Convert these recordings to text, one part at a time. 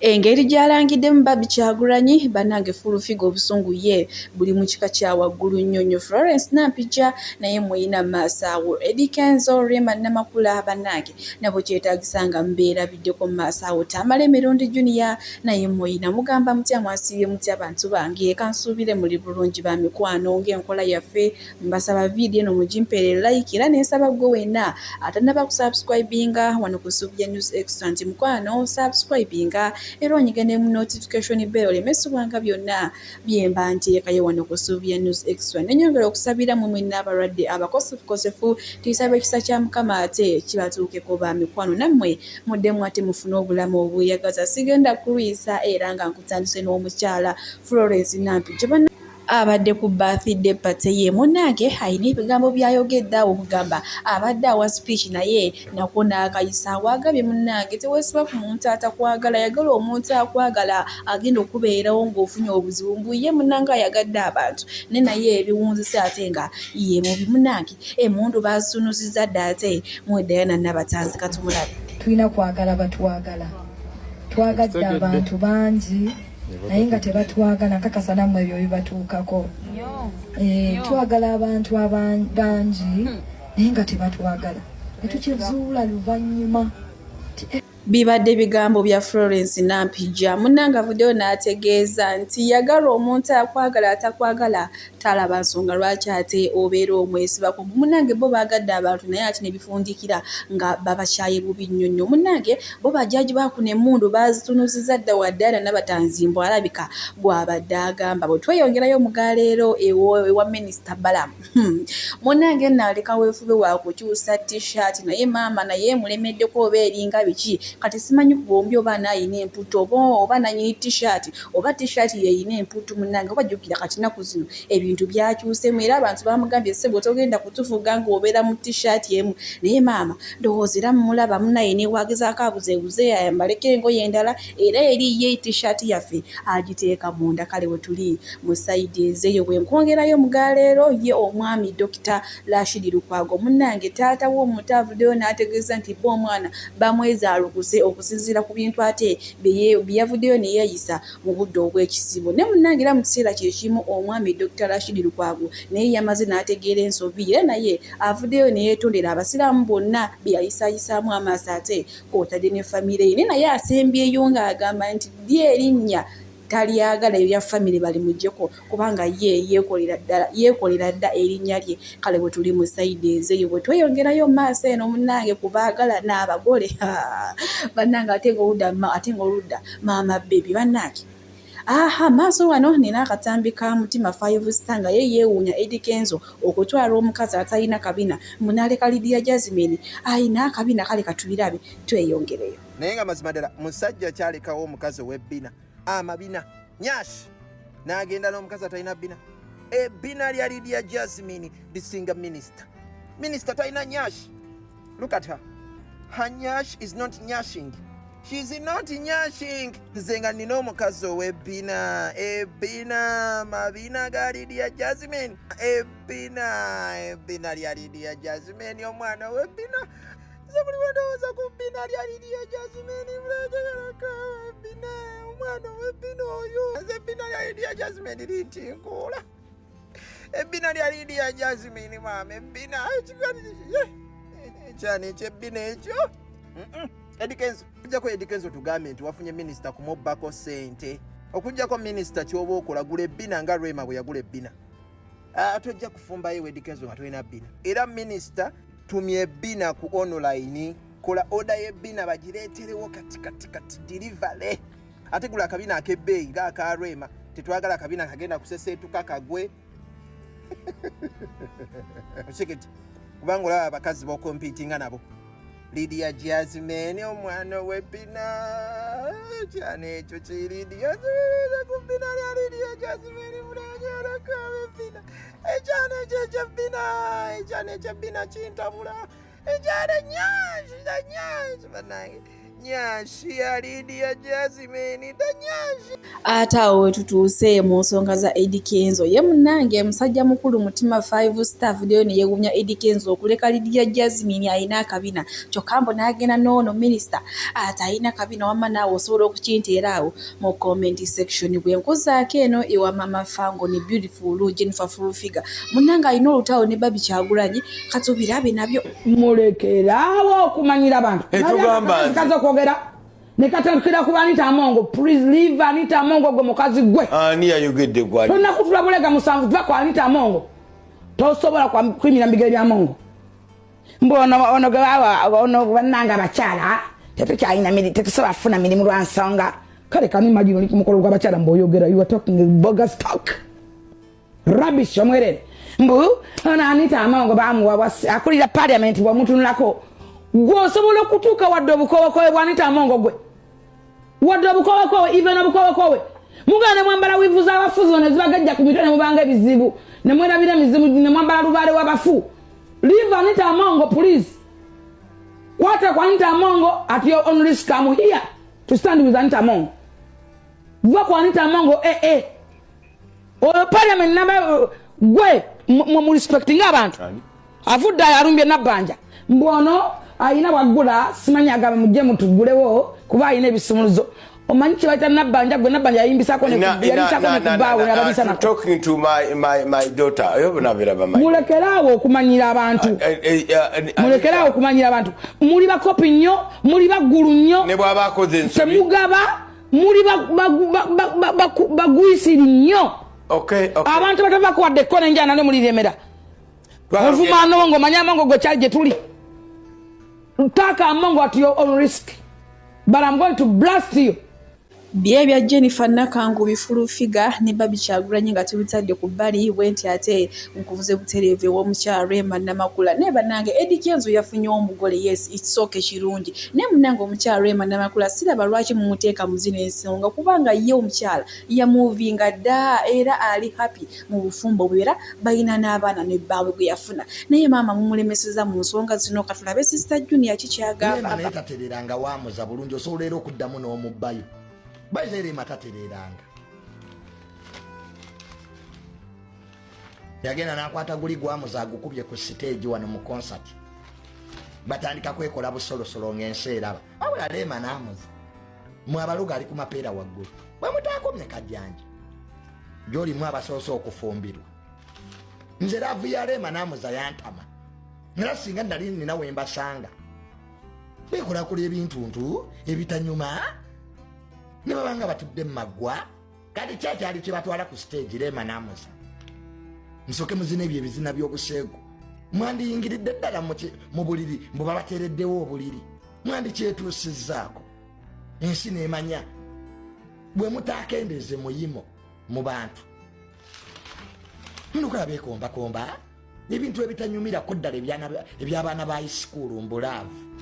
Engeri gy'alangiddemu Barbie Kyagulanyi bannange full figure obusungu ye buli mu kika kya waggulu nnyo nnyo. Florence Nampijja naye mmuyina mu maaso awo. Eddy Kenzo, Rema Namakula bannange nabo kyetaagisa nga mubeerabiddeko mu maaso awo. Tamale Mirundi Junior naye mmuyina. Mugamba mutya mwasiibye mutya bantu bange? Kansuubire muli bulungi ba mikwano ng'enkola yaffe. Mbasaba vidiyo eno mugimpeere like era nensaba gwe wenna atanaba kusubscribinga wano ku Suvia News Extra nti mukwano subscribinga era onyige ne mu notification bell oleme subwanga byonna byemba nteekayo wano ku Suvia News Extra. Nenyongera okusabira mwe mwenna abalwadde abakosefukosefu tuyisaba ekisa kya Mukama ate kibatuukeko ba mikwano nammwe muddemu ate mufune obulamu obweyagaza. Sigenda kulwisa era nga nkutandise n'omukyala Florence Nampijja. Abadde ku birthday party ye munnange alina ebigambo by'ayogedde awo okugamba abadde awa speech naye nakwo n'akayisaawo agambye munnange teweesiba ku muntu atakwagala yagala omuntu akwagala agenda okubeerawo ng'ofunye obuzibu mbu ye munnange ayagadde abantu ne naye ebiwunzise ate nga ye mubi munnange emmundu baazitunuuzizza dda ate mu Diana Nabatanzi katumulabe. Tulina kwagala batwagala twagadde abantu bangi naye nga tebatwagala nkakasa nammwe ebyo bibatuukako. Twagala abantu bangi naye nga tebatwagala netukizuula luvannyuma. Bibadde bigambo bya Florence Nampijja munnange avuddeyo n'ategeeza nti yagala omuntu akwagala atakwagala talaba nsonga lwaki ate obeera omwesibako. Munnange bo baagadde abantu naye ate ne bifundikira nga babakyaye bubi nnyo nnyo. Munnange bo bajjaji bakuno emmundu baazitunuuzizza dda wa Diana Nabatanzi mbu alabika gw'abadde agamba. Bwe tweyongerayo mu ga leero ewa Minisita Balaam. Munnange nno ali kaweefube wa kukyusa t-shirt naye maama naye emulemeddeko oba eringa biki kati simanyi ku bombi oba anaayina emputtu oba oba nannyini t-shirt oba t-shirt y'erina emputtu munnange oba jjukira kati nnaku zino ebintu byakyusemu era abantu bamugambye ssebo togenda kutufuga ng'obeera mu t-shirt emu naye maama ndowooza era mumulaba munnaye newagezaako abuzeebuze ayambaleko engoye endala era eri ye t-shirt yaffe agiteeka munda kale we tuli mu sayidi ezeeyo bwe nkwongerayo mu ga leero ye omwami Dokita Rashid Lukwago munnange taata we omuto avuddeyo n'ategeeza nti bo omwana bamwezaalukuse okusinziira ku bintu ate bye yavuddeyo ne yeeyisa mu budde obw'ekisibo ne munnange era mu kiseera kye kimu omwami Dokita Rashid Lukwago naye yamaze n'ategeera ensobi era naye avuddeyo ne yeetondera Abasiraamu bonna be yayisaayisaamu amaaso ate kw'otadde ne famire ye naye naye asembyeyo ng'agamba nti lyo erinnya talyagala ebya famire balimuggyeko kubanga ye yeekolera ddala yeekolera dda erinnya lye kale bwe tuli mu sayidi ezeeyo bwe tweyongerayo mu maaso eno munnange ku baagala n'abagole bannange ate ng'oludda ate ng'oludda maama bebi bannange aha maaso wano nina akatambi ka Mutima Five Star nga ye yeewuunya Eddy Kenzo okutwala omukazi atalina kabina mbu n'aleka Lydia Jazmine alina akabina kale katubirabe tweyongereyo. Naye nga mazima ddala musajja kyalekawo omukazi ow'ebbina amabina nyash n'agenda n'omukazi atalina bbina. Ebbina lya Lydia Jazmine lisinga minisita. Minisita talina nyash. Look at her. Her nyash is not nyashing. She's not nyashing. Nze nga nina omukazi ow'ebbina ebbina mabina ga Lydia Jazmine ebbina ebbina lya Lydia Jazmine omwana ow'ebbina. Nze buli lwe ndowooza ku bbina lya Lydia Jazmine bulaajagalako ebbina omwana ow'ebbina oyo. Nze ebbina lya Lydia Jazmine lintinkuula. Ebbina lya Lydia Jazmine maama ebbina ekyana ekyebbina ekyo. Eddy Kenzo, okujjako Eddy Kenzo tugambe nti wafunye minisita kumubbako ssente. Okujjako minisita ky'oba okola gula ebbina nga Rema bwe yagula ebbina. Tojja kufumbayo Eddy Kenzo nga tolina bbina. Era minisita tumya ebbina ku online, kola order y'ebbina bagireeterewo kati kati kati delivery. Ate gula akabina ak'ebbeeyi nga aka Rema, tetwagala akabina kagenda kuseseetuka kagwe. Okitegedde? Kubanga olaba abakazi b'okompiitinga nabo. Lydia Jazmine omwana ow'ebbina kyana ekyo ki Lydia ku bbina lya Lydia Jazmine mulanyalako ebbina ekyana ekyo ekyebbina ekyana ekyebbina kintabula ekyana nyash nyash bannange Nyashi ya Lydia Jazmine, tanyashi. Ate awo wetutuuse mu nsonga za Eddy Kenzo. Ye munnange musajja mukulu mutima 5 star avuddeyo ne yeewuunya Eddy Kenzo okuleka Lydia Jazmine alina akabina kyokka mbu n'agenda n'ono minisita ate alina kabina. Wamma naawe osobola okukinteera awo mu comment section. Bwe nkuzaako eno ewa Mama Fango ne beautiful Jennifer Full Figure, munnange alina olutalo ne Barbie Kyagulanyi, katubirabe nabyo. Mulekeraawo okumanyira abantu. Tugamba nti- Kazi okwogera ne katandikira ku Anita Amongo. Please leave Anita Amongo. Gwe mukazi gwe Ani yayogedde gwali? Tonnakutula bulega musanvu. Tuva ku Anita Amongo. Tosobola kuyimira mu bigere bya Amongo. Mbu ono ono gwe baba ono bannange abakyala tetukyalina miri, tetusobola kufuna mirimu lwa nsonga. Kale kani imagine oli ku mukolo gw'abakyala mbw'oyogera. You are talking bogus talk, rubbish omwerere. Mbu ono Anita Amongo bamuwa akulira parliament, bwamutunulako gwe osobola okutuuka wadde obukowekowe bwa Anita Amongo? Gwe wadde obukowekowe, even obukowekowe. Mugenda ne mwambala weave z'abafu zino ne zibagajja ku mitwe ne mubanga ebizibu ne mwerabira emizimu ne mwambala lubaale w'abafu. Leave Anita Amongo, please. Kwata ku Anita Amongo at your own risk. I'm here to stand with Anita Amongo. Va ku Anita Amongo. Eh, eh. Oyo parliament namba gwe mu respectinga abantu. Avudde alumbye Nabbanja mbu ono ayina bwaggula simanyi agamba mujje mutugulewo kuba ayina ebisumuluzo. Omanyi kyebayita Nabbanja? Gwe Nabbanja yayimbisako yayimbisako ne kubbaawe nababisa nako. Talking to my daughter. Oyo bonabiraba my Mulekeraawo okumanyira abantu. Mulekeraawo okumanyira abantu. Muli bakopi nnyo, muli baggulu nnyo. Ne bw'aba akoze ensobi. Temugaba, muli bagwisiri nnyo. Okay. Abantu batava kuwadde ekkona enjana ne muliremera. Twagala Ovuma Amongo, omanye Amongo gwe kyali gye tuli. Taaka Amongo at your own risk, but I'm going to blast you. Byebya Jennifer Nakangubi Full Figure ne Barbie Kyagulanyi nga tubitadde ku bbali bwe nti ate nkuvuze butereevu ew'omukyala Rema Namakula. Naye bannange, Eddy Kenzo yafunye omugole. Yes, it's okay, kirungi, naye munnange omukyala Rema Namakula siraba lwaki mumuteeka mu zino ensonga, kubanga ye omukyala yamuvinga dda era ali happy mu bufumbo bwe, era balina n'abaana ne bbaawe gwe yafuna. Naye maama mumulemeseza mu nsonga zino. Katulabe Sister Junior kikyagamba. Rema naye tatereeranga. Wamuza bulungi, osobola era okuddamu n'omubbayo. Bayiza, Rema tatereeranga. Yagenda n'akwata guli gwamuza agukubye ku siteegi wano mu concert, batandika kwekola busolosolo ng'ensi eraba. Wabula Rema n'amuza mwe abaluga ali ku mapeera waggulu bwe mutakomye kajjanja gyolimu abasoose okufumbirwa. Nze love ya Rema n'amuza yantama, era singa nali nina we mbasanga beekolakola ebintuntu ebitanyuma ne babanga batudde mu maggwa. Kati kyakyali kibatwala ku stage? Rema n'amuza nsooke muzina ebyo ebizina by'obuseegu. Mwandiyingiridde ddala mu buliri, mbu babateereddewo obuliri, mwandikyetuusizzaako ensi n'emanya bwe mutaakendeze muyimo mu bantu. Munokola beekombakomba ebintu ebitanyumirako ddala eby'abaana ba isikuulu mbulaavu.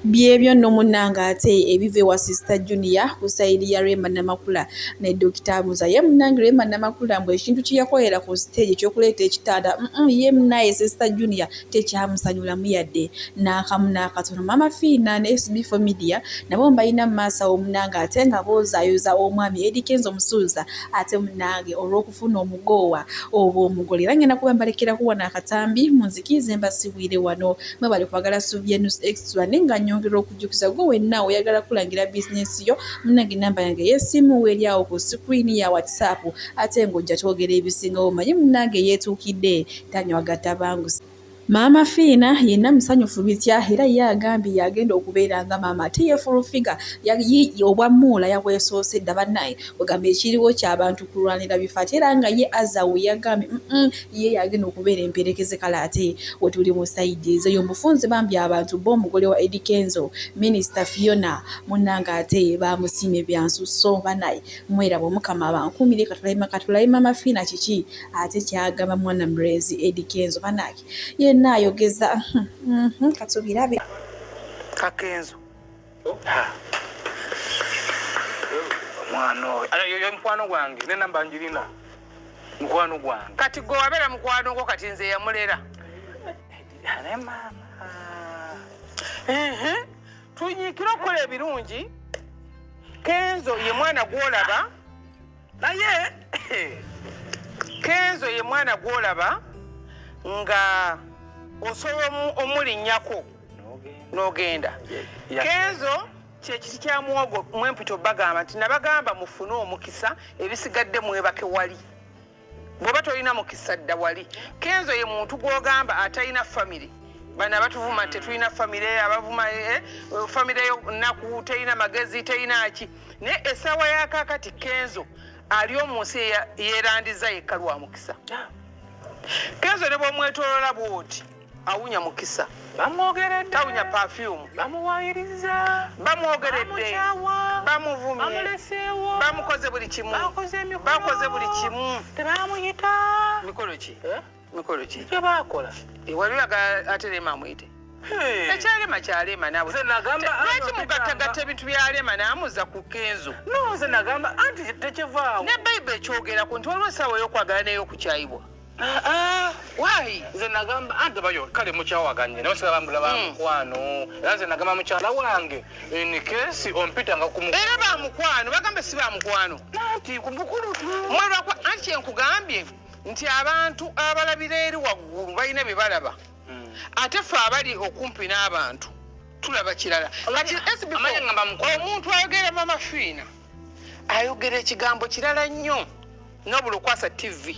Byebyo nno munnange ate ebiva ewa Sister Junior ku side ya Rema Namakula ne Dr Muza. Ye munnange Rema Namakula mbu ekintu kye yakolera ku stage ekyokuleeta ekitanda, ye munnaye Sister Junior tekyamusanyulamu yadde n'akamu n'akatono. Mama Fiina ne SB4 Media nabo mbalina mu maaso awo munnange ate nga boozaayoza omwami Eddy Kenzo Musuuza ate munnange olw'okufuna omugoowa oba omugole. Era ngenda kuba mbalekerako wano akatambi munzikiize mbasibwire wano. Mwebale kwagala Suvia News Extra, naye nga nyongera okujjukiza gwe wenna oyagala kulangira bizinesi yo, munnange namba yange ey'essimu weeri awo ku screen ya WhatsApp, ate ng'ojja twogera ebisingawo. Manyi munnange yeetuukidde tanywa gatabangusa. Maama Fiina yenna musanyufu bitya, era ye agambye yagenda okubeera nga maama ate ye Full Figure obwammuula yabwesoose dda. Bannaye, wegamba ekiriwo ky'abantu kulwanira bifo, ate era nga ye Azawi yagambye ye yagenda okubeera emperekeze. Kale ate wetuli mu side ezeyo mufunze bambi abantu bo omugole wa Eddy Kenzo, Minisita Fiona, munnange ate bamusiimye byansusso. Banaye mweraba, Omukama abankuumire. Katulabe Maama Fiina kiki ate kyagamba mwana mulenzi Eddy Kenzo. Banaye yenna ayogeza, katubirabe. Kakenzo omwana oyo yo mukwano gwange nenamba njirina mukwano gwange. Kati gwe wabeera mukwano gwo, kati nze yamulera. Naye maama. Ehe. Tunyiikire okukola ebirungi. Kenzo ye mwana gw'olaba, naye Kenzo ye mwana gw'olaba nga osobola omulinnyako n'ogenda. Kenzo kyekiti kya muwogo mwempita obagamba nti nabagamba mufune omukisa, ebisigadde mwebake wali. Bw'oba tolina mukisa dda wali. Kenzo ye muntu gw'ogamba atalina famire. Bano abatuvuma nti tetulina famire, abavuma famire yo nnaku, terina magezi, terina ki, naye essaawa ya kaakati Kenzo ali omu nsi yeerandiza yekka lwa mukisa. Kenzo ne bw'omwetoolola bw'oti awunya mukisa. Bamwogeredde. Tawunya perfume. Bamuwayiriza. Bamwogeredde. Bamukyawa. Bamuvumye. Bamuleseewo. Bamukoze buli kimu. Bakoze emikolo. Bakoze buli kimu. Tebamuyita. Mikolo ki? Eh? Mikolo ki? Kye baakola. Wali ate Rema amuyite. Hey. Ekyalema kyalema naawe. Nze nagamba Lwaki Arnold mugattagatta ebintu byalema n'amuza ku Kenzo? No, nze nagamba anti tekivaawo. Ne Bayibuli ekyogerako nti waliwo essaawa ey'okwagala n'ey'okukyayibwa. Ah, ah. Why? Nze nagamba anti bayo kale mukyawaganye naye sigala bambula ba mukwano. Era nze nagamba mukyala wange in case ompitanga ku mukwano. Era ba mukwano bagambe si ba mukwano. Anti ku mukulu tu. Mwe lwakwa anti kye nkugambye nti abantu abalabira eri waggulu balina bye balaba. Ate ffe abali okumpi n'abantu tulaba kirala. Kati SB4, Amanya ngamba mukwano. omuntu ayogera Mama Fiina ayogera ekigambo kirala nnyo n'obula okwasa TV.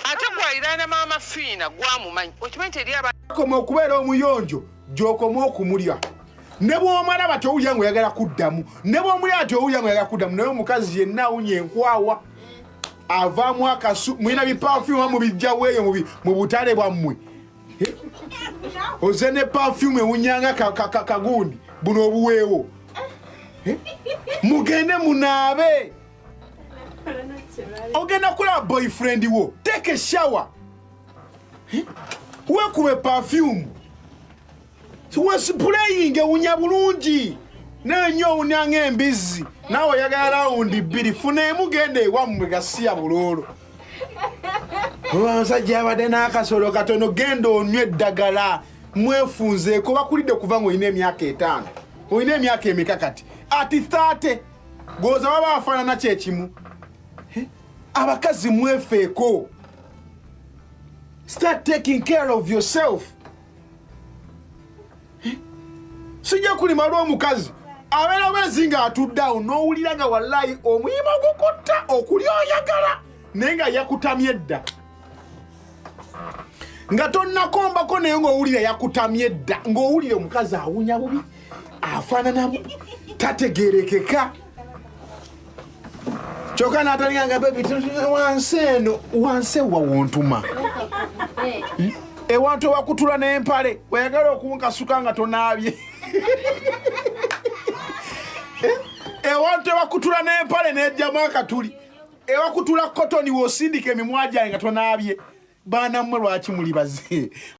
Ate gwaliraana Mama Fiina gwamumanyi, okimanyi nti eri abantu Koma okubeera omuyonjo gy'okoma okumulya, ne bw'omalaba towulya ng'oyagala kuddamu, ne bw'omulya towulya ng'oyagala kuddamu. Naye omukazi yenna awunya enkwawa, avaamu akasu. Mulina biperfume mubijjawo eyo mu butale bwammwe. Oze ne perfume ewunyanga kagundi buno obuweewo. Mugende munaabe. Ogenda kulaba boyfriend wo, take a shower, weekube perfume, wespraying ewunya bulungi. Naye nnyo owunya ng'embizzi, naawe oyagala rawundi bbiri, funa emu, genda ewammwe gasiya buloolo. Omusajja abadde n'akasolo katono, genda onywa eddagala. Mwefunzeeko, bakulidde kuva ng'olina emyaka 5. Olina emyaka emeka kati? Ati 30 goza baba afaanana kyekimu. Abakazi mwefeeko, start taking care of yourself. Sijja kulima lw'omukazi abeera bwezi ng'atudde awo n'owulira nga wallayi omuyima gukutta okulya oyagala, naye nga yakutamye dda nga tonnakombako, naye ng'owulira yakutamye dda, ng'owulira omukazi awunya bubi, afaanana bubi, tategerekeka, kyokka n'atandika nga baby wansi eno wansi ewa wontuma ewantu ewakutula n'empale, weyagala okunkasuka nga tonaabye. Ewantu ewakutula n'empale nejjamu akatuli, ewakutula kotoni, wosindika emimwa gyange nga tonaabye. Baana mmwe, lwaki muli baze?